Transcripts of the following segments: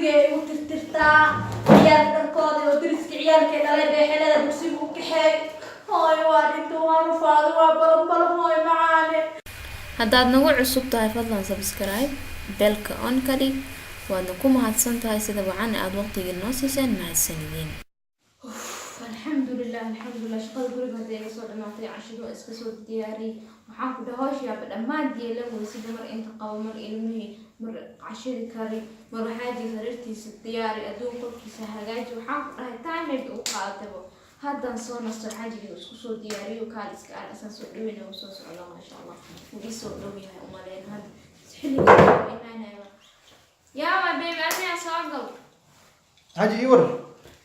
Guriga ay igu tirtirtaa, ciyaal dharkooda oo dariska ciyaalkay dhalay bay xelada dugsiga u kaxeey. Hooyo, waa dhinta, waa rufaaday, waa balan balan, hooyo macaane. Haddaad nagu cusub tahay, fadlan subscribe, bell-ka on ka dhig. Waadna ku mahadsan tahay sida wacan aada waqtigii noo siiseen. Mahadsanideen. Alxamdulilah, alxamdulilah. Shaqada guriga hadda iga soo dhamaatay, cashadu waa iska soo diyaariyey. Waxaan ku dhaha hawshaaba dhammaan yeelan weysida: mar inta qabo, mar ilmihii, mar cashadii kari, mar waxaaji sariirtiisa diyaari, adduun qolkiisa hagaaji. Waxaan ku dhahay time ugu qaadatabo. Haddaan soo nasto, xaajigii isku soo diyaariyo, kaal iska aan isaan soo dhaweyna, uu soo socdo. Maasha Allah, wuu ii soo dhow yahay. Umaleyn hadda xilliga imaanayo. Yaa my baby, adiga soo gal. Xaji, ii war.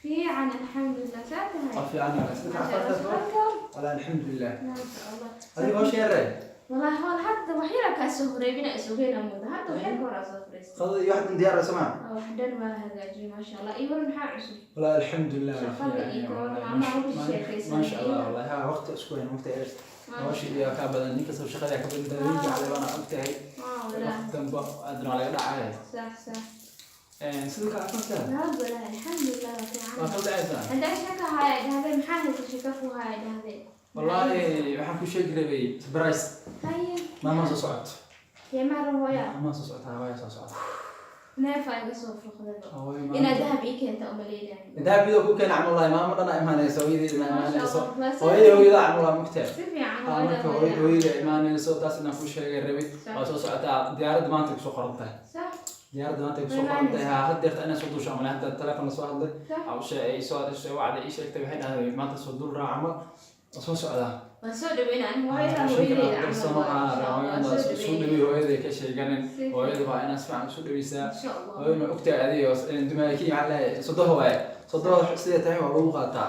Fiican, alxamdulilah. Saa tahay? Waa fiican. Maasha Allah, soo gal. Wala, alxamdulilah. Maasha Allah. Adiga hawsha yaree. Wallaahi wal hadda wax yara kaa soo horeebina, isugeyna mooda. Hadda wax yar ka hor aa soo fariistay. Qadada iyo waxdan diyaar soo. Wax dhan waa hagaajiyey, maasha Allah. Iyo war, maxaa cusub? Wala, alxamdulilah. Shaqada iyo koor maalmaha ugu sheekaysan. Maasha Allah, wallahi ha waqti isku hayn, waqti ay nolosha iyo ka badan, ninka soo shaqada ka badan, dawladda cali bana ogtahay. Waa walaa. Waqti dambe aadna waa laga dhacay. Sax. Sidoo kale caafimaadka? Walahi, alxamdulilah, waa fiican. Waa kala dhacaysaa. Haddaa shaka haya dhahdee, maxaa haysa shaka ku haya dhahdee? Wallahi waxaan ku sheegi rabay surprise. Haye. Maama soo socoto. Yeemaara hooya? Maama soo socota, hawaya soo socota. Neefa iga soo fuqdaba. Hooyo maama. Inaad dahab ii keenta umaleynaya. Dahab bidoo ku keena camal, wallahi maama dhan imaanayso, hooyadeeda ma imaanayso. Maasha Allah. Hooyada hooyada camal waa mugtahay. Si fiican. Marka hooyada. hooyada imaanayso, taas inaan ku sheegay rabay. Waa soo socotaa, diyaaradda maanta kusoo qoran tahay. Diyaaradda maanta kusoo qoran tahay. Ha, had deerta inay soo duusho camal. Hadda telefoon la soo hadlay. Aa u soo wacday, ii sheegtay, waxay dhahday maanta soo dul raac camal, waa soo socdaa. Waan soo dhaweyna aniga hooyada, hooyadeyda camal waa, insha Allah. Waan soo soo dhaweynaya. dhawey, hooyada ka sheeganin. Hooyada waa inaad si fiican usu dhaweysaa. Insha Allah. Hooyada ogtahay adiga dumaaki, maxaa leeyahay, sodoho waaye, sodoho sidee tahay waa lagu qaataa.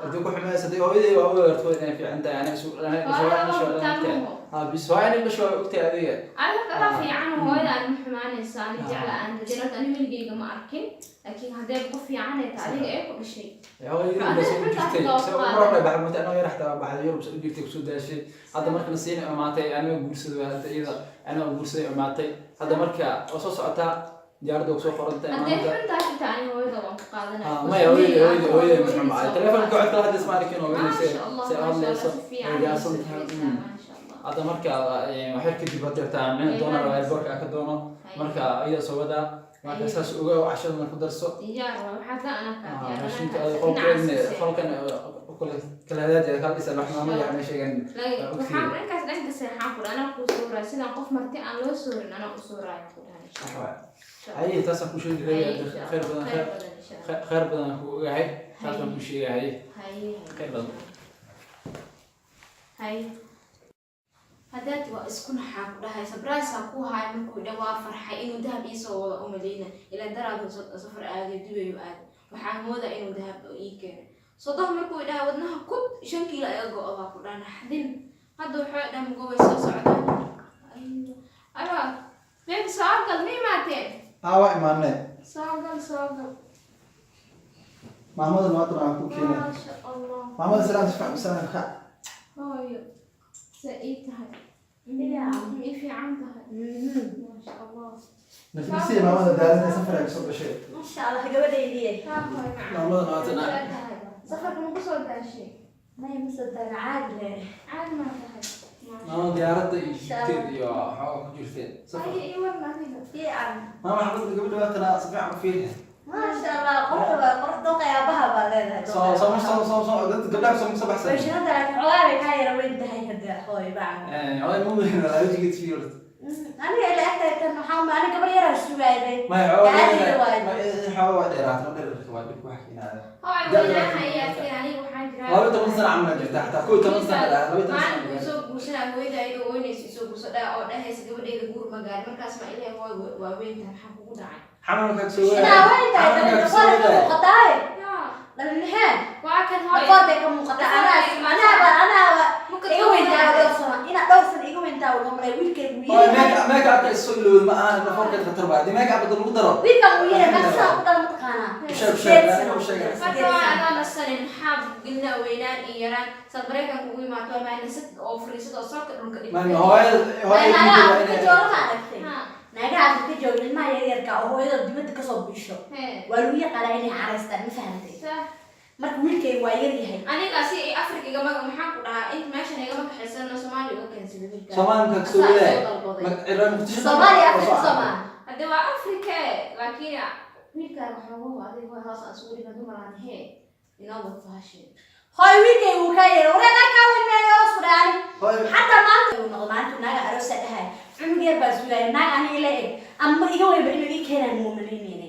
Haddii ku xumaysa, hadii hooyadii waa u weerto inay fiican tahay, anay isu anay dhasho Hooyada waa dhasho waa ogtahay. tamuhu. Ha, bis waa inay dhasho, waa ogtahay adiga. Adiga adaa fiican, hooyada aan ma xumaanayso, ani jecla aan rajaynato. Ani weligeyga ma arkin, laakiin haddee qof fiican ay tahay adiga ee ku dhashay. Hooyadii Adiga soo xunta jirtay xataa soo waa mar hore baxay mutay, anoo yar xataa baxay Yurub soo jirtay, kusoo daashay. Hadda marka la siinay imaatay, anoo guursaday, hadda iyada anoo guursaday imaatay. Hadda marka waa soo socotaa, diyaaradda waa soo qoran tahay Haddee maanta. xuntaa xitaa ani hooyada waan ku qaadanaya. Maya, hooyada hooyada hooyada ma xumaa. Telefoonka codka hadda isma arkin oo hooyada Maasha Allah, se maasha Allah, hadlayso. si fiican Way diyaarsan ay tahay. soo maasha Allah. Hadda marka waxyar kadib hadda taa meel doona rabaa airportka ka doono. Marka iyada soo wadaa, marka saas ogaa, cashadana ku darso. Diyaar waa, waxaa taa anaa kaa diyaar. Raashinka anaa kaa qolkan dhinacaas. Qolkan kala hadaajaya, kala dhisa wax maama yani sheegan. Waxaan dhankaas dhanka seexaan ku dhahay, anaa kuu sooraya sidaan qof marti aan loo soorin, anaa u sooraya ku dhahay, insha Allah. Haye, taasaan ku sheegi Haye, rabay. insha Khayr Allah. badan. Khayr badan, insha Allah. Khayr badan ku ogahay, taas baan ku sheegahay. Haye. Khayr badan. Haye. Haddaad waa isku naxaa ku dhahay, surprise ku haay markuu dha, waa farxay inuu dahab iisoo wada umaleyna, ilaa daraadu safar aaday, Dubayu aaday. Waxaan moodaa inuu dahab ii keeno. Sodoh markuu dhahay, wadnaha kub 5 kiilo iga go-o baa ku dhaha, naxdin. Hadda wuxuu dhaha mugo way soo socdaan. Aywa baby, soo gal, ma imaateen? Haa, waa imaanay. Soo gal, soo gal. Maamada maanta aan ku keenay. Maasha Allah. Maamada salaam, si fiican salaam ka. Hooyo, sa ii tahay? Ma ii fiican tahay? Maasha Allah. Nafisi maamada daalada safar ay kasoo gashay. Maasha Allah, gabadhaydii. Haa hooyo macaan. Maamada maanta. Safarka ma kusoo daashay? Maya, ma soo taagna, caadi le. Caadi maa tahay? Maama diyaaradda iyo jirteed iyo waxoogaa ku jirteen safar. Haye, ii waran adiga. Fiican. Maama xabadda gabadha waatana, si fiican u fiiri. Maasha Allah, quruxda waa qurux, dooqa aabaha baa leedahay. Soo soo soo soo soo dad gabdhaha soo soo baxsan. Weyshinada laakiin xogaa bay kaa yara weyn tahay hadda, hooy bacna. Hooy ma weyn wala wajigeed fiiri. Aniga ila agtahay tan, waxaa ma aniga gabar yaraa sugaayay. Maya. Caadiga waaye. Xoogaa waa dheeraatay, dhererka waa dhib wax keenaada. Hooy, weynaha ayaa fiir, aniga waxaan jiraa 12 sano camal jirta, xataa 11 sano, 12 sano. Maalin soo guursanaa, hooyada ayadoo ooynaysa isoo guurso dhaa oo dhahaysa gabadheyda guur ma gaarin. Markaas ma ilaahay, hooy waa weynta, maxaa kugu dhacay? Xamalka soo. Inaa weyn tahay dhafoor ka muuqataa. Yaa. Dhalinaheen. Waa kan hooy. Dhafoor bay ka muuqataa. Anaaba iga weyntaa dhowr sano, inaa dhowr sano iga weyntaa uga malay wiilkaygu Hooy yiri. Make upka isoo ilowda ma ahan, dhafoorkeed khatar baa haddii make up lagu daro. Wiilkan uu yiri meeqa sano ku dhala mataqaanaa? Sheeg, sheeg, 8 sano. u sheeg. Marka waa adaa nasanin, maxaa gelina weynaan iyo yaraan saad Maraykanka ugu imaato, waa maanisad oo fariisad oo salka dhulka dhigtay. Man hooyada hooyada. Naagaha Afrika jooga ma aragtay? Ha. Naagaha Afrika jooga, ilmaha yaryarka oo hooyada dibadda kasoo bisho waa lagu yaqaanaa inay xaraystaan, ma fahamtay? Marka wiilkay waa yar yahay. Aniga si ay Afrika igama, maxaan ku dhahaa, inta meeshan igama kaxaysano, Soomaaliya uga keensaday wiilka. Soomaaliya markaa kasoo Asaa wadaay. soo dalbaday. Muqdisho. Soomaaliya Afrika soo maaha. Hadde waa Afrika, laakiin wiilkaaga xoogahu adiga waa hoos aan isugu dhigan dumaraan hee inoo wadto hashe. Hooy, wiilkay wuu kaa yaray. Wareedaa kaa weyn meel aroos ku dhaani. Hooy. Xataa maanta uu noqdo, maalintuu naaga aroosa dhahay, cunug yar baa sugaya. Naag aniga la eg ama iga weynba inuu ii keenaan muu malaynayna.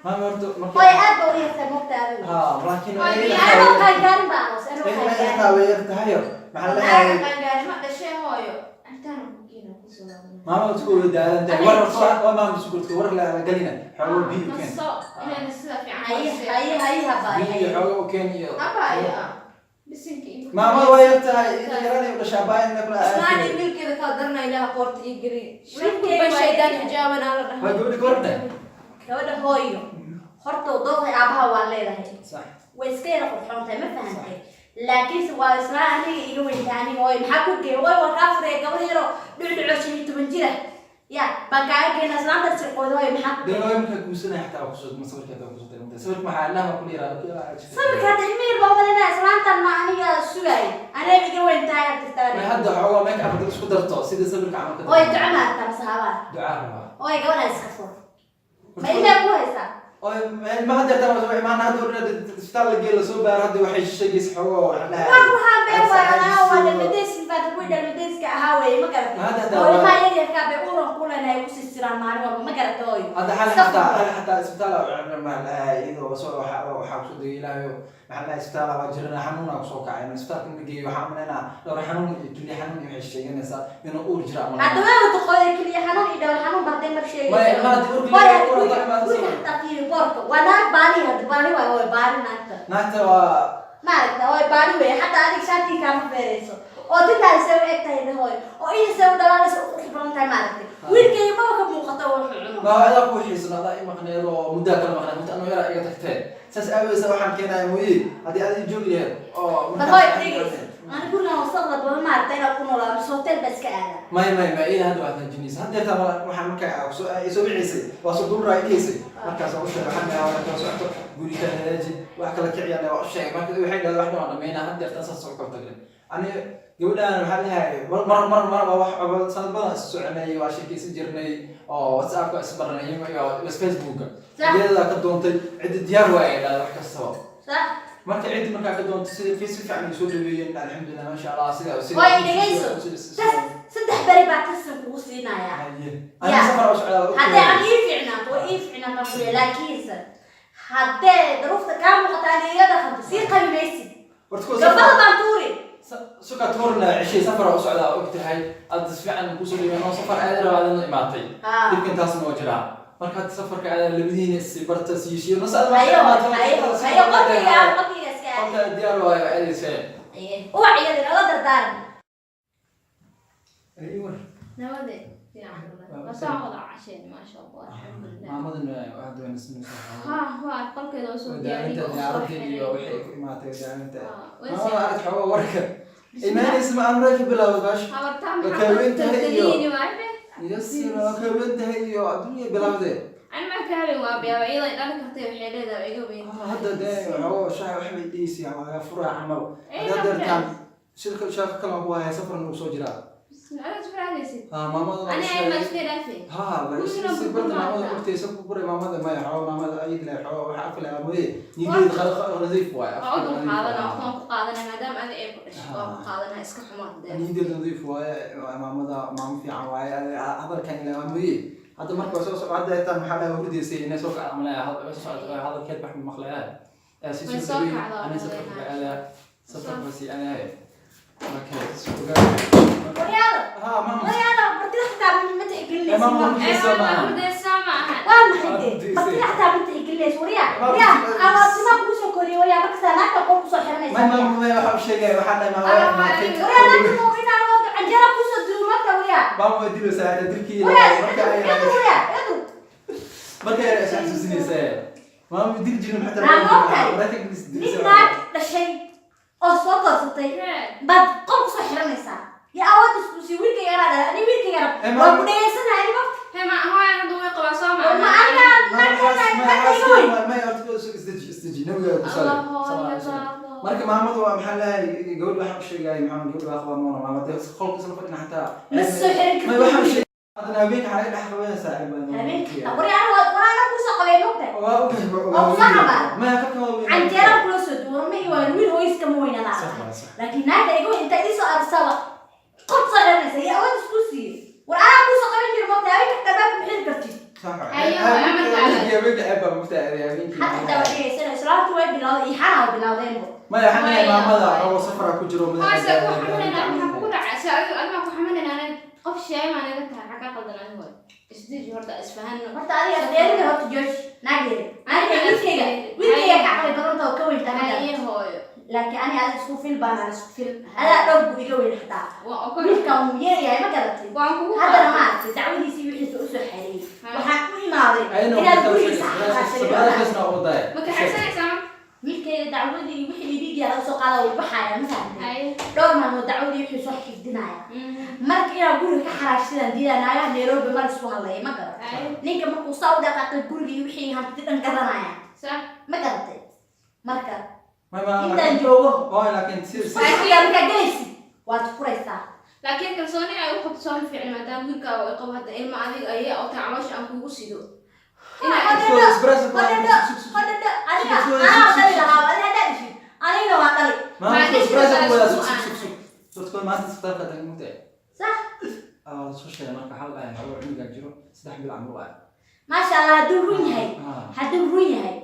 Maama, horta marka Hooy, aad baa u yartay moogta adigu. Ha, laakiin Hooy, Anoo qaangaarin baa aroos, anoo qaangaarin. xitaa way yar tahayo, maxaa la Naaga dhahay? qaangaarima dhashee hooyo, intaan ku keena kusoo laabana. Maama, isku wada daalan tahay. War war maama, isku war la galina, xoogo biyo u keen. Naso inayna sida fiican. Haye haye haye, habaay. Biyo Haye. xoogo u keen iyo Abaya bisinka iyo Maamada waa yar tahay, inta yaranay u dhashaa baa in kula. Islaani wiilkeeda kala darana, Ilaah qoorta ii geli. Wiilkeeda Ba waa shaydaan yaryahay. xijaaban aa la dhahay. Waa gabadha gabadha. Gabadha hooyo, horta dooqay aabaha waa leedahay. Sax. Way iska yara qurxoon tahay, ma fahantay? Laakiinse waa isla aniga iga weynta. Aniga hooyo maxaa ku geey? Hooyo, waa kaa furaya gabar yaroo dhucdhuco 15 jira ya baan kaaga keena islaanta sirqooda. Hooyo, maxaa ku Dee geey? waa markaa guursanaya xataa waa kusoo, ma sawirka xataa waa kusoo diray. Sawirka maxaa indhaha ku liiraa? Sawirka hadda ilmo yar baa umalinaya. Islaantan ma aniga sugaay? Aniga iga weyn tahay aad May jirtaan. Hadda xoogaa make up isku darto sida sawirka camal ka. Hooyo, duco ma aragtaa mise habaa? Ducaa rabaa. Hooyo, gabadhaan iska fur. Ma ilmaa ku haysaa? Ma hadda taa soo imaan hadda oo isbitaal la geeyo, la soo baaro. Hadda waxay sheegaysa xoogaa, waxaan dhahay War waxaan been waayo, anaa waa dhalmadeysi baad kuwii dhalmadeyska ahaa weeye, ma garatay? Hadda hadda Oo waa- ilmaha yar yarkaa bay uuran ku leenahay kusii jiraan maalin walba, ma garatay hooyo? Hadda xal Iska xataa fur. Xal xataa isbitaal maxaa dhahay, iyadoo soo waxa kusoo degay Ilaahay, maxaa dhahay, isbitaal waa jirana, xanuun aa kusoo kacay. Isbitaalka ma geeyo, waxaan umaleynaa dhowr xanuun iyo keliya xanuun iyo waxay sheeganaysaa inuu uur jira ama Hadda waa wada qooya, keliya xanuun iyo dhowr xanuun ba hadday mar sheegayso. Maya, ilmaha hadii uurka Hooyo, leeyahay, hadda uur guriga hadda imaado guriga soo. Xataa fiiri boorka, waa naag baali. Hadda baali waay hooyo, baali naagta. Naagta waa Ma aragta hooyo, baali weeye. Xataa adiga shaatii kaama feereyso oo tintaada see u eg tahay hooyo, oo ida see u dhalaalaysa, u qurux badan tahay, ma aragtay? Wiilkayga maba ka muuqato wuxuu cuno. Ma adaa ku xiisno, adaa i maqneed oo muddaa kala maqneed, muddo anoo yaraa iga tagtee. Saas aawadeed waxaan keenaya mooye, haddii aad ii joogi lahayd oo Bal hooyo, dhegeyso, ani gurigan wasaqda badan ma aragta inaan ku noolaa, mise hotel baa iska aadaa? May may may, ila hadda waa taajinaysa. Hadda taa waxaan markaa soo ay soo wicisay, waa soo duuraa idhiisay. Markaas waan u sheegay, waxaan dhahay waa kala socoto, guriga hagaaji, wax kala kiciyaan waa u sheegay. Marka waxay dhahday wax dhan waa dhameynaa, hadda taa saas soo kala tagnay. Ani gabadhaan waxaan dhahay mar mar mar mar waa wax sanad badan is soconay, waa sheekaysan jirnay oo WhatsAppka is baranay iyo Facebooka. Iyada ka doontay cidda diyaar waaye, dhahday wax kastaba. Marka ciddi markaa ka doontay, sida si fiican ay soo dhaweeyeen, alxamdulilah, maasha Allah, sida sida Way dhegeyso. 3 beri baa tasan kugu siinayaa. Aniga safar oo socdaa. Haddee aan ii fiicnaato, waa ii fiicnaataan kuleeya, laakiinse haddee daruufta kaa muuqata aan iiga dhaqanto, sii qabi maysid. Horta kuwa Gabada baan tuuri. Suka tuurna ceshay, safar oo socdaa og tahay, aad si fiican kusoo dhaweeyeen oo safar aad rabaa imaatay. Dhibka intaasna waa jiraa. Marka hadda safarka aad labadiina is barta siishiyo nas aad Hayo hayo hayo, qolkayga qolkayga iska aad. Qolka diyaar waayo, aadaysee. Uwac iyadina oga dardaaran. Nabade fiican, waa soo wada casheen, maasha Allah, alxamdulilah. Maamadan aad wanaagsan. Ha, waa qolkeeda oo soo diyaariyay daalinta oo soo diyaaradda iyo xiray. waxay ku imaatay daalinta. Way Maamada arag xoogaa warka imaanaysa, ma aan reerka bilaaway baash. Habartaan. Waa Maxaa kaaweyn tahay iyo- taltaliini waaye? Yasir, waa kaaweyn tahay iyo adduunya bilawdee. Ani maa kaaweyn, waa biyaaba iyada dhali kartay, waxay leedahay iga weyn. Hadda dee waxoogaa shaha wax bay dhihaysa ama laga furaa camal. Ay, hadda ma deertaan shirka shaqa kale ku haya, safarna uu soo jiraa. Bismillah, safraadaysid. Ha, maamada Ani ay ma iska dhaafay. Ha, Gurigana si barta maamada burburmaata. ogtaysa ku buray maamada. Maya, xoo maamada ayid leh, xoo waxa afka leh mooye, niyadeed nadiif waaye. Waa u dul qaadana, waan ku qaadana maadaama adi ay ku dhashay, waan ku qaadana, iska xumaad dee. Niyadeed nadiif waaye maamada, maamo fiican waaye. Hadalkan ilaa waa mooye. Hadda marka waa soo socda, hadda xitaa maxaa laga hurdaysay inay soo kacda malaya, soo socda hadalkeed wax maqlayaa si Way soo soo dhaweeyey. kacdaa, Anay waa safarka maleynaya. aadaa, safarka sii aadaaya marka ogaa. Waryaado. Ha, maama. Waryaado, martida xataa ma tixgelinaysid. Maama, Ee, hurdaysa waa maaha. hurdaysaa ma aha. Waa maxay dee? Martida xataa ma tixgelinaysid, waryaa. Waryaa, abaabtimaa kugu soo koriyay, waryaa, markasta naagta qol kusoo xiranaysa. May maama, may, waxa u sheegaya waxaa dhahay maama waa imaatay. Waryaa, naagta ma inaa wado canjeera kusoo duubo marka, waryaa. Maama waa dilaysaa hadda dilkii. Waryaa, marka ay edu, waryaa, edu. Marka ay is xasuusinaysaa maama dil jirin xataa. Maa moogtahay? Marka is Nin dilaysaa. naag dhashay oo soo korsatay baad qol kusoo xiranaysaa. Yaa awood isku sii wiilkayga anaa dhalay, ani wiilkayga Eh, waa ku dhegaysanaya ani waqti. Hee, ma hooyo. iga weyn. May horta isdeji, nabiga ku sali. Marka maamadu waa maxaa lahay, gabadh waxaan u sheegay, maxaa gabadh waa qabaa moona maamada qolka isla fadhina xataa. Ma soo xirin May waxaan kartid. sheegay haddana habeenka xalay dhex qabanaysaa saaxiib. Habeenka wari ana waa ana kusoo qabay, mogtahay? Waa ogahay, waa Oo ogahay. saxaba. Maya kabka waa weyn. Canjeeraan kula soo duwan ma iwaan wiil hooyiska ma weynadaa. Sax waa sax. Laakiin naagta iga weyn intaa iisoo arsaba qod soo xiranaysa iyo awood isku siiyey. War anaa kusoo qaban jira, mogtahay? Habeenka dhabaab ma xiri kartid. Sax waa. Ayo, amarka adag. Habeenkii ceeb baa mugtahay habeenkii. Hadda xitaa waa dhegeysana, islaantu way bilowday iyo xanaa bilowdeenbo. Maya waxaan leeyahay maamada oo safara ku jiro. Hoose ku xamanayna, maxaa kugu dhacay? Si adiga adiga ku xamanayna, aniga qof sheema aniga tahay, xagaa qaldan aniga hooyo. Isdeji horta, isfahano. Horta adiga afdeerida horta jooji, naagdeeda aniga wiilkayga ka caqli badanta oo ka weyn tahay. Haye hooyo. Laakiin ani ada isku fil baan, aan isku fil adaa dhowr buu iga weyn xataa. Waa okol. Wiilkan wuu yeerayahay, ma garatay? Waan kugu Haddana ma aragtay dacwadiisii wixiisa usoo xareeyey, waxaan u imaaday inaad gurigiisa xaqaashay. Ma kaxaysanaysaa? Wiilkayga dacwadii wixii ibigiya laga soo qaada wuu baxaya, ma fahamtay? Haye. Dhowr maalmood dacwadii wixii soo xifdinaya. Marka inaad guriga ka xaraashidaan diidaa, naagaha Nairobi mar isku hadlaya, ma garatay? Haye. Ninka markuu saa u dhaqaaqay gurigii wixii hanti dhan garanaya. Sax. Ma garatay? Marka intaan joogo markaa markaa gelaysid waad furaysaa. Laakiin kalsooni ay u qabto sooma fiicna, maadaama wiilkaaga ay qabo hadda ilma adiga ayay oo taa caloosha aan kugu sido. Hodhadho hodhadho, adiga anaa dhali lahaa, adi haddaa dhishid anigana waa dhali. Sax. Maasha Allah, hadduu run yahay, hadduu run yahay.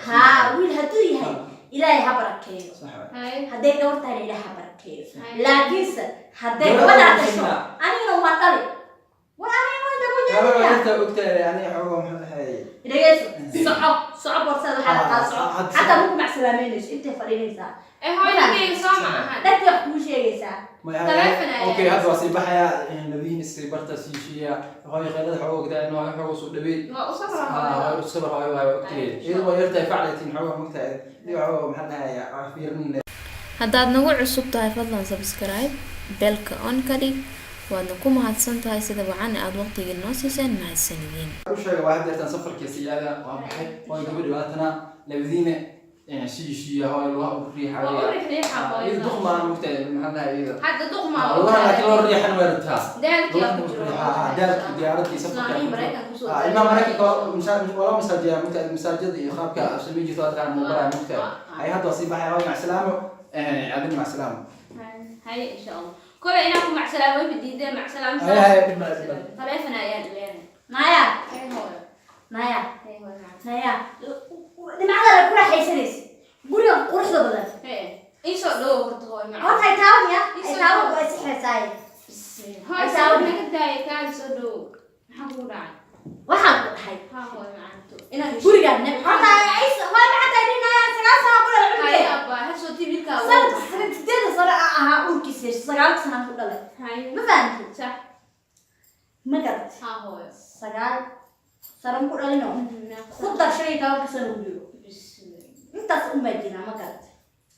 Haa, wiil hadduu yahay Ilaahay ha barakeeyo. Haye. Hadday gabar tahayna Ilaahay ha barakeeyo, laakiinse hadday gabadhaa dhasho anigana waa dhali. War aniga waa dhegeyso, soco soco, boorsaada waxaa la qaada, soco. Xataa maku macsalaameynayso, intay fadhiinaysaa. Ee hooyo, ninkayga soo ma ahan. Dhagtii wax kuu sheegaysaa. Taleefon ayaa. Okay, hadda waa sii baxayaa, labihiin isii barta sii shiiya, hooyo khaylada xooga ogdaa in hooyo xooga soo dhaweey. Waa u sabra. Hooyo sabar, hooyo waa ogtay, iyadu waa yartahay faclaytiin xooga mogtahay, xooga maxaa dhahayaa fiirin. Haddaad nagu cusub tahay, fadlan subscribe, bellka on ka dhig, waadna ku mahadsan tahay sida wacan aad waqtigii noo siiseen. Mahadsanidin. U sheega waa haddeertaan safarkiisa aada waa baxay, hooyo gabadhi waatana labadiina sii shiiya, hooyo lugaha u riixaya. Waa u riixriixa hooyada. Iyadu duqmaa mogtahay, maxaa dhahay iyada Hadda duqma. Lugaha laakiin loo riixan waa rabtaa. Daalkii ku jiro. Daalki diyaaradii safarka. Islaamihii Maraykanka kusoo. Ilmaha Maraykanka waa loo masaajiyaa mogtahay, masaajada iyo qaabka samayn jirto waa taqaana muuqalaya mogtahay. Ay hadda waa sii baxaya, hooyo macsalaamo, adina macsalaamo. Haye, insha Allah. Kole inaan ku macsalaamo way diideen macsalaamo. Haye haye, dhib male, dhib male. Taleefon ayaan leeyahay. Naya. Haye hooyo. Naya. Haye hooyo. Naya, dhinacyada ku raaxaysanaysa guriga quruxda badan. Haye. Ii soo dhawow horta hooyo macaan. Horta ay taaban ya, ay taaban, waa sixiraysaay. Hooyo soo naga daaya, kaali soo dhawow. Maxaa kugu dhacay? Waxaan ku dhahay Haa hooyo macaanto. Inaan gurigaan horta ay waa macanta dhinaya 9 sano ku dhalay Haye cunugee. abbaa, ha soo tibilkaa. Sanad sanad 8 sano aan ahaa uurkiisa yeeshay, 9 sano ku dhalay. Haye. Ma fahamtid? Sax. Ma garat? Haa hooyo. 9 sano ku dhalino, ku dar 15-ka sano u jiro. Bismillah. Intaas un baa jira, ma garat?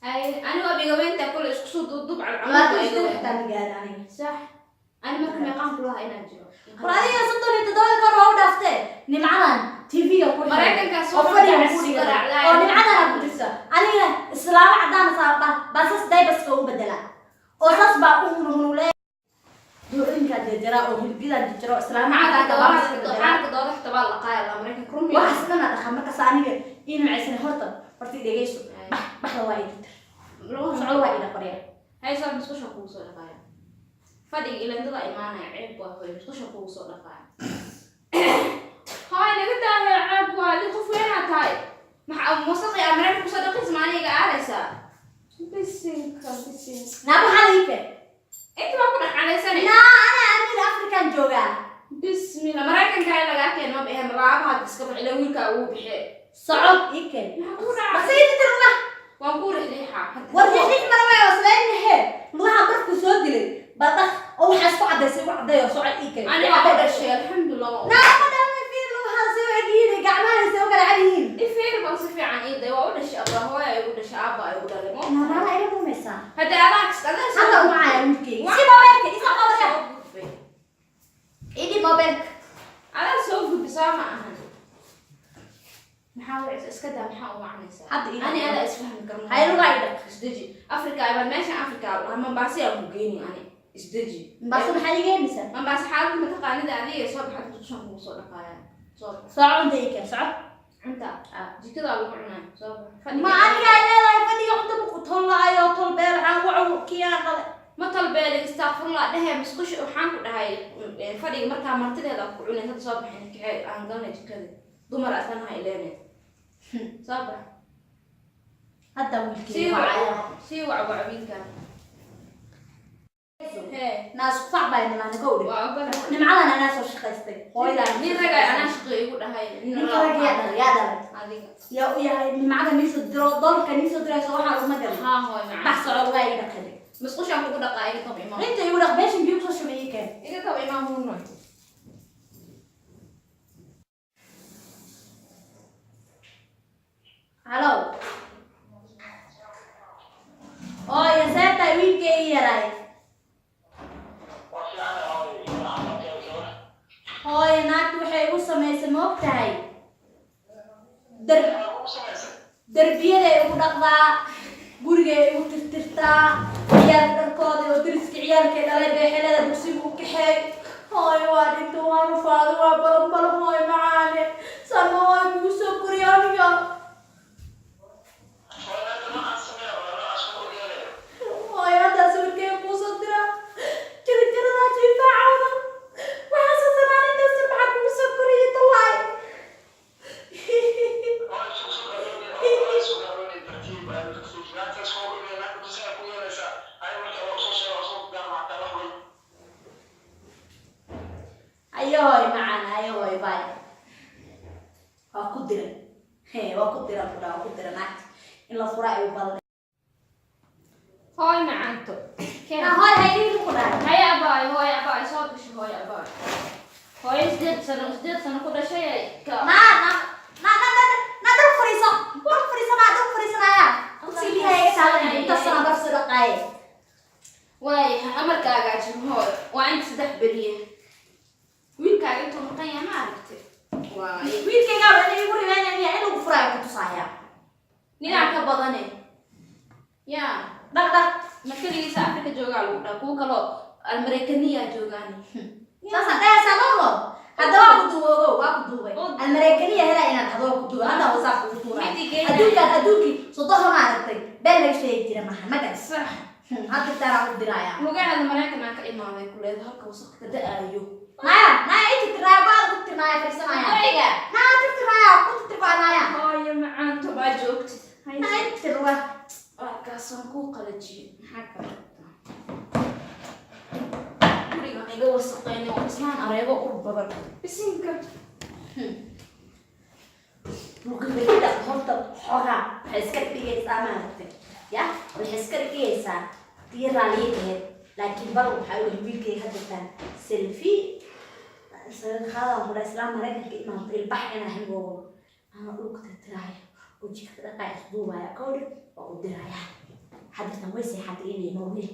Haye, anigu abigabeynta kole isku soo duuduub 28 xitaa ma gaarin aniga. Sax. Ani marka meeqaan kulaha inaan jiro? War adiga 37-da kor waa u dhaaftee, nimcadan TV-ga ku xiran Maraykankaa soo oo fadhiga raac- ku dhigan raacdaay. oo nimcadana ku jirta, anigana islaamo cadaan saa baa sas daybaska u bedelaa oo saas baa u hunhunule doorinkaa jarjaraa oo hilbidaa jarjaro islaamo cadaanka baa iska bedelaa. Xaalka doodax tabaa la qaaya la Maraykanka rumi. Waxaas dhan aa dhaqaa markaas aniga ii nimcaysana. Horta horta i dhegeyso, bax baxda waa i tirtir, socdo waa ila qorya. Hay soo musqusha kugu soo dhaqaaya. Fadhiga ilandada imaanaya, ceeb waa hooyo, musqusha kugu soo dhaqaaya. Hooy naga daayo, ceeb waa adi, qof weynaa tahay. Maxaa wasaqi aa Maraykanka kusoo dhaqaysa maaniga aaraysaa? Bisinka bisinka. Naa maxaa la ii keen? Inta baa ku dhex cadaysane. Naa ana amir African joogaa. Bismillah, Maraykanka ay lagaa keen ma baxeen laabaha hadda iska bax ilaa wiilkaa ugu baxee. Soco ii keen. Maxaa kugu dhacay? Balse ii tirtir lugaha. Waan kuu rixriixaa. War riixriix mana waay wasleynahe, lugaha barfku soo dilay badaq oo waxaa isku cadaysay igu caddeeyo, soco ii keen. Aniga waa dhashay, alxamdulillah. Naa ma dhalna, fiir lugaha soo egyihiin, gacmaha soo kala cad yihiin. Ifeer baan si fiican ii day, waa u dhashay abaa, hooya ay u dhashay, aabba ay u dhalay. Naanaana ila rumaysaa. Hadda adaa adaa Hadda umacaya wiilkeyga si mobeelka isa qabaya, idhi mobeelka. Adaa soo gudbi soo ma ahan. Maxaa wacaysa? Iska daa, maxaa u wacanaysaa? Hadda ii Ani dhaq. adaa isfahmi karno. Hay lugaa ii dhaq. Isdeji. Afrika baa meeshan, Afrika la Mombasa yaa ku geeni ani. Isdeji. Mombasa maxaa iiga heenaysaa? Mombasa xaalad ma taqaanida adiga, soo baxad kushan kugu soo dhaqaaya. Soo bax. Soco, cunta ii keen, soco. Cunta. Jikada lagu cunaa. Soo bax. Ma anigaa leedahay fadhiga cunta ma ku tollaayo tol beel waxaan wacu kiyaan dhale. Ma talbeelay, istaafurla dhehe, musqusha waxaan ku dhahay fadhiga markaa martideeda ku cunay. Hadda soo baxin, kaxee aan galnay jikada. Dumar asana ha ileenay. Soo bax. Hadda Sii wiilkii wacaya. Wac sii wac wac wiilkan. Hee. Naas kufac baa nimaana gowdhe. Waa ogola. Nimcadan anaa soo shaqaystay hooyadan. Nin ragay anaa shaqo igu dhahay. Ninka rag yaa dhalay, yaa dhalay? Adiga. Yaa u yahay nimcada niisoo diro dolarka niisoo dirayso waxaa laguma garan. Haa hooy macaan. Bax, soco, lugaa ii dhaqaday. Musqushaan kugu dhaqaa, iga tab imaam. Inta igu dhaq, meeshan biyo kusoo shubay ii keen. Iga tab imaam hunoy. Halo, hooyo, seetahay wiilkay ii yaraay? Hooyo, naagtu waxay igu samaysay ma og tahay? Derbiyaday igu dhaqdaa, gurigay igu tirtirtaa, ciyaalka dharkooda oo dariska ciyaalkay dhalay bay xelada dugsiga u kaxeey. Hooyo, waa dhinta, waa rufaaday, waa balan balan. Hooyo macaane, sama hooyo kugu soo koriya aniga. Hooyo, haddaa sawirkeyga kuusoo dira jira jiradaa jiifaacooda waxaa sasanaanintaasi maxaa kugu soo koriyay tallaay? Ayo hooy macaan, ayo hooy, baay. Waa ku diray. He, waa ku dira kudha, waa ku dira naagta in la furaa ay u badan. Hooy macaanto. Keen. Ah, hooy, haydin ku dhahay. Haya abaay, hooy abaay, soo gasho hooy abaay. Hooyo 8 sano, 8 sano ku dhashay ay ka. Na na na na na na, dhul fariiso, dhul fariiso, naa dhul fariisanaya kursiga biyaha iga taabanaya intaas sana barf soo dhaqaaye. Waay, amarkaagaa jiro hooy. Waa inta 3 beriye. Wiilkaaga intuu maqan yahay ma aragtay. Waay. Wiilkaygaa waa inay igu ribeynaya in lagu furaayo ku tusaaya. Ninaa ka badane. Yaa. Dhaq dhaq. Ma keligiisa Afrika joogaa lagu dhaha, kuwo kaloo Almareekaniyaa joogaan. Saasa dhehaysaa lolo. Hadda waa ku duubay, ogow, waa ku duubay. Almareekaniya helaa inaad dhahdo waa ku duubay, hadda wasaaf kugu tuuray. Midi geynaya. Adduunkaan adduunkii sodoha ma aragtay been laga sheegi jira maaha magas. Sax. Hadda taraa u diraya. Lugaheeda Maraykan aan ka imaaday kuleeda halka wasaq ka da'aayo. Naya naya, i tirtiraya go-aada ku tirtiraya fadhiisanaya. Guriga. Naya, tirtiraya ku tirtirbaanaya. Hooyo macaanto baa joogtid. Naya, i tirtirwa. Waa kaasaan kuu qalajiyey. Maxaa kale rabtaa? Gurigan iga wasaqeynay waa islaan areebo ur badan. Bisinka. Dhulka begida horta xoogaa waxay iska dhigaysaa maaragtay, ya waxay iska dhigaysaa tii raaliye ahayd, laakiin bal waxaa u wiilkay hadda selfie isaga qaadan ku dhahay islaam Maraykanka imaanto ilbax inaa hingoogo ama dhulka tirtiraayo oo jikada dhaqaaya isduubaya kawdhi waa u diraya. Hadda way seexatay inay mawli.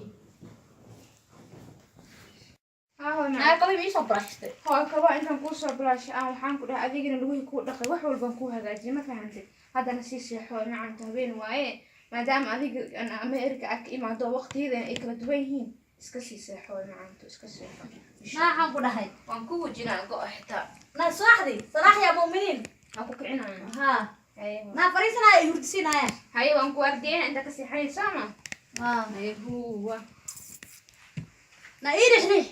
Haa hooy macaan. Qalbi iisoo buraashtay. Hooy, kaba intaan kuu soo bilaashay aan waxaan ku dhahay adigana lugihii kuu dhaqay, wax walbaan kuu hagaajiyay, ma fahantid? Haddana sii seexo hooy macaanto, habeen waaye, maadaama adiga aan Ameerika aad ka imaado waqtiyadan ay kala duwan yihiin, iska sii seexo hooy macaanto, iska seexo. Maxaan ku dhahay? Waan ku wejinaa go' xitaa. Na subaxdii salaax yaa muuminiin. Waan ku kicinaya. Haa. Haye hooy. Na fariisanaya hurdisiinaya. Haye, waan ku ardiyeyna intaa ka seexanaysa ma? Haye huwa. Na ii rixrix.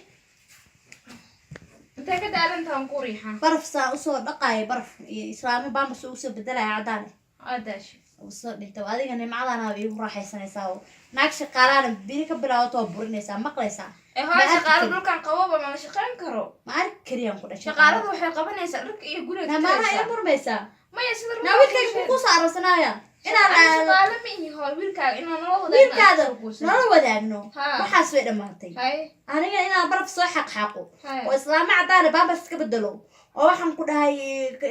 Intee ka daalantaha waan ku riixaa. Baraf saa usoo dhaqaaya baraf iyo islaamo baambas usoo bedelaya cadaan. Waa daashay. Usoo dhintay adiga nimcadana iigu raaxaysanaysaa oo naag shaqaalaana biri ka bilaabato waa burinaysaa, maqlaysaa? Ee Ma hooy, arki shaqaalo karin. Dhulkan qababa ma la shaqayn karo. Ma arki kariyaan ku dhashay. Shaqaaladu waxay qabanaysaa dharka iyo guriga. Namaana tirtiraysaa. ila murmaysaa. Maya, sida Naa wiilkayga kuu kusoo aroosanaya inaan shaqaalo ma ihi hooy, wiilkaaga inaan nolol wadaagno. Wiilkaada nolol wadaagno. Haa. Waxaas way dhammaatay. Haye. Aniga inaan baraf soo xaqxaqo Haye. oo islaamo caddaana baambas iska bedelo oo waxaan ku dhahay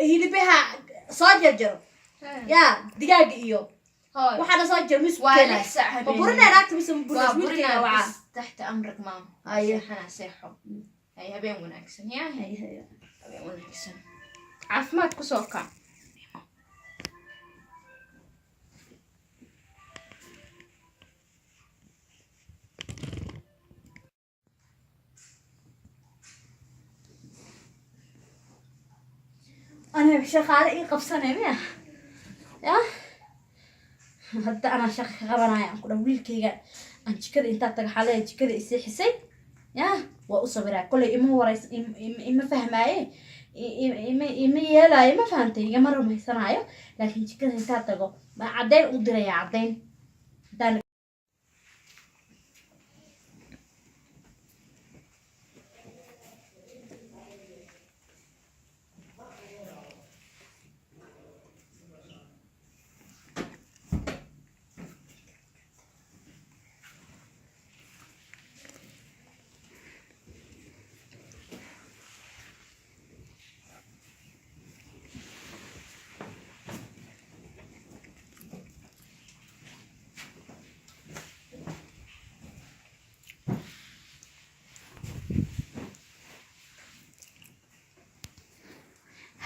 hilibaha soo jarjaro. Haye. Yaa digaaga iyo Hooy. waxaana soo jaro mis Waa keenaya. 6 saac Ma habeenimo. burinaya naagta mise ma Waa burinaysa wiilkayga burinaa wacaa? bis taxta amrik maam. Haye. Seexana seexo. Haye, habeen wanaagsan yaa. Haye, haye. Habeen wanaagsan. Caafimaad kusoo kac. Aniga shaqaale ii qabsanay miya? Ya hadda anaa shaqa ka qabanaya, aan ku dhan wiilkayga aan jikada intaa taga xalaya, jikada isii xisay. Ya waa u sawiraa, kolay ima warays, ima fahmaaye, ima yeelaayo, ma fahantay? Igama rumaysanaayo, laakiin jikada intaa tago baa caddayn u diraya, caddayn haddaan.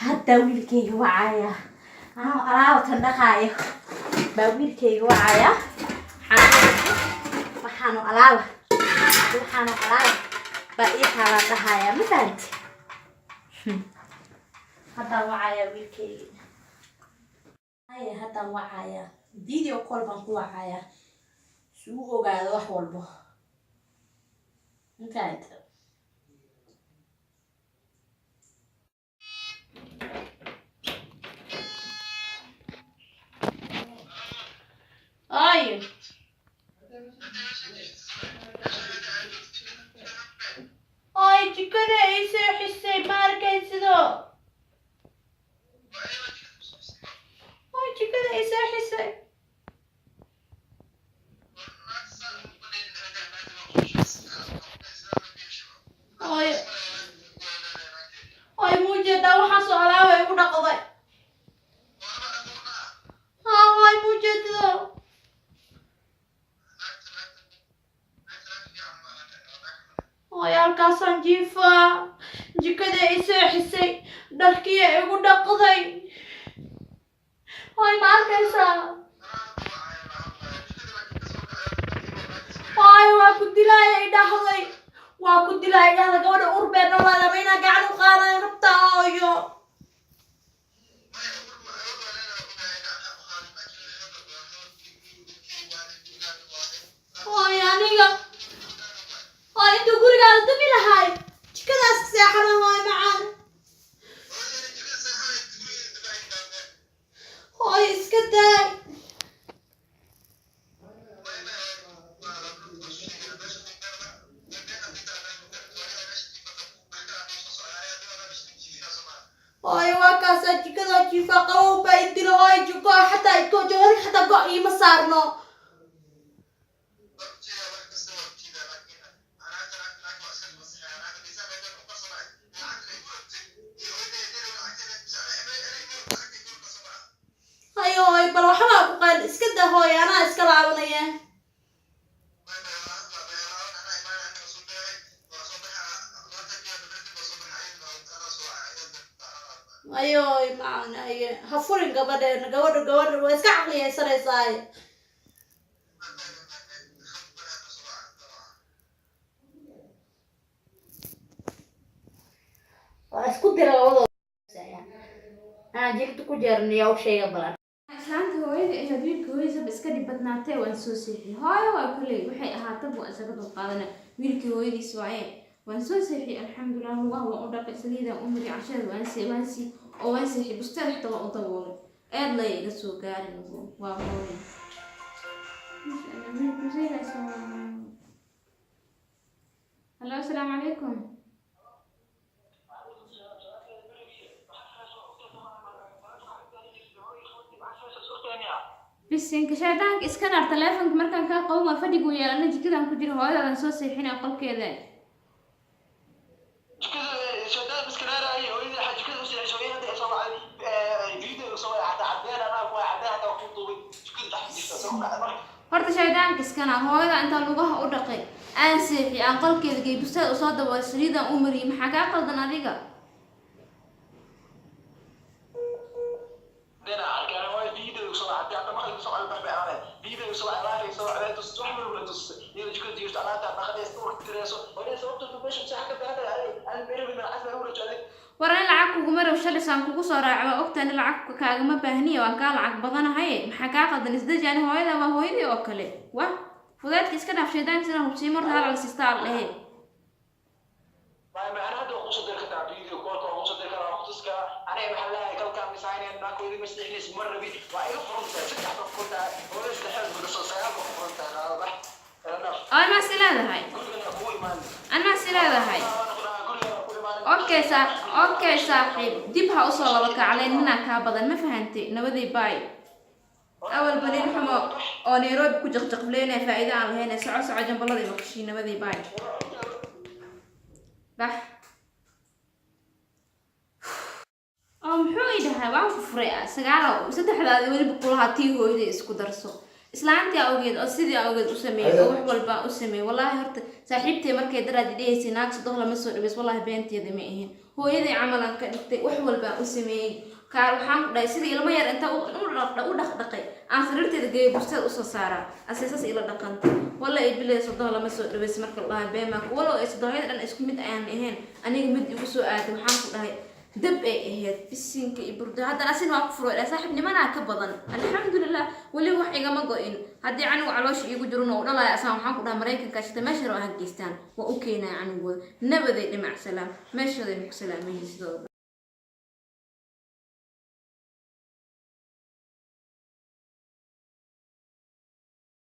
Hadda wiilkayga wacaya, anoo alaabatan dhaqaayo baa wiilkayga wacaya. Waxaanu alaaba, waxaanu alaaba baa ii taalaan dhahaya, ma fahanti? Haddaan wacaya wiilkayga. Haya, haddaan wacaya, video call baan ku wacaya si uu ogaado wax walbo, ma fahanti? Ay, ay, jikada ay seexisay, ma arkaysido? Ay, jikada ay seexisay. Ay, ay, muujeedaa waxaan soo alaabay ugu dhaqday? Haa, ay, muujeedido? Ay, halkaasaan jiifaa, jikada ay seexisay, dharkii ay igu dhaqday. Ay, ma arkaysaa? Ay, waa ku dilaaya i dhahday, waa ku dilaaya i dhahday. Gabadha urbee dhalaadama inaa gacan u qaadayo rabtaa, hooyo. Hooyo, aniga hooyo, intuu gurigaada dumi lahaay jikadaas seexana, hooyo macaan. Hooyo, iska daay. Hooyo, waa kaasaa jikadaa jiifa, qabow baa i dilo hooyo. Jiko xataa go joodari xataa go' iima saarno. Hayo hooyo, bal waxbaa ku qayl, iska daa hooyo, anaa iska laabanaya. Ayoy macaan, aye, ha furin gabadheena. Gabadha, gabadha waa iska caqliyaysanaysaay. Waa isku dira labadooda, anaa jilta ku jeerniya u sheega balan. Islaanta hooyada ahayd wiilka hooyadiisaba iska dhib badnaatee, waan soo seexiyey. Hooyo waa kolley, waxay ahaataba waan isaga dulqaadana, wiilkii hooyadiis waaye. Waan soo seexiyey, alxamdulilah. Lugaha waan u dhaqay, saliidaan u mariyay, cashada waan see, waan sii oo waan seexiyey, busteed xitaa waan u daboolay. Eed lay iga soo gaarin, waa hooyo. Halo, asalaamu calaykum. Bisinka, shaydaanka iska naar. Taleefonka markaan kaa qaban waa fadhigu yeelana, jikadaan ku jira, hooyadaadan soo seexinaya qolkeeda. Jikada shaydaan iska naaraaye, hooyadii waxaa jikada u seexisay. Hooyadii hadda soo wacday, video soo wacay, xataa cadeen anaa ku cadeen, xataa ku duubay jikada dhex jirta soo kacay marka. Horta shaydaanka iska naar. Hooyada intaan lugaha u dhaqay, aan seexi, aan qolkeeda geey, busteed usoo daboolay, saliidaan u mariyay, maxaa kaa qaldan adiga? Caddeyn aan arkay ana, waa video soo wacday hadda, maqalka soo wacday bay aanay video soo wacday, live soo wacday, tus wax walba tus, iyadoo jikada jirto, alaabta dhaqanaysa, urka tirayso. Hooyada sababta meesha sax ka baahan ay aan meelo min casba u rajaaday. War in lacag kuguma rabo, shalisaan kugu soo raaca, waa ogtahay in lacag kaagama baahniya, waan kaa lacag badanahay. Maxaa kaa qaldan? Isdeji. Ani hooyada waa hooyadii oo kale. Wah, fudeedka iska dhaaf, shaydaankiisana hubsiimo horta halal siistaa al dhehe. Ma ana hadda waa kusoo diri kartaa video callka, waa kusoo diri karaa, waa kutus karaa. Aniga maxaa leeyahay, kalkaa misayneen naakooyada ma seexinays, ma rabi, waa iga furan tahay. Saddex ba furan tahay, hooyada saddexdeed gudasoo, sagaal ba ku furan tahay. Qaado, bax, enough. Oo anmaa si leedahay? Gurigana kugu imaan. Anmaa si leedahay? Gurigana ku imaan. Okay saa, okay saaxiib, dib ha usoo laba kacleen, ninaa kaa badan, ma fahantay? Nabadii, baay. Awalba nin xumo oo Nairobi ku jaqjaqleynaya, faa'iido aan lahayn. Soco, soco, jambalada maqashii. Nabadii, baay, bax. Oo muxuu ii dhahay? Waan ku furay sagaalo saddexdaadi weliba kulahaa, tii hooyada isku darso, islaantii awgeed oo sidii awgeed u sameeyey oo wax walba u sameeyey. Wallaahi horta saaxiibtay markay daraadi dhehaysay naag sodoh lama soo dhaweys, wallaahi beenteeda ma ahin. Hooyaday camalan ka dhigtay, wax walbaan u sameeyey. Kaa waxaan ku dhahay sidii ilmo yar inta u dhaqdhaqay aan sariirteeda geeyo, busteed usoo saaraa, aseesas ila dhaqantay. Walla ay bilay sodoh lama soo dhaweys marka la dhahay beenmaa, walow ay sodohyada dhan isku mid ayaan ahayn. Aniga mid igu soo aaday, waxaan ku dhahay dab ay ahayd, bisinka iyo burdo. Haddana asina waa ku furo ilaa saaxiibnimanaa ka badan. Alxamdulilah, weli wax igama go-in. Haddii canuga caloosha iigu jirona uu dhalaya asaan, waxaan ku dhahay Maraykanka shita meesha rabo ha geystaan, waa u keenaya canugooda. Nabaday, dhimac salaam, meeshooday ku salaamayeen sidooda.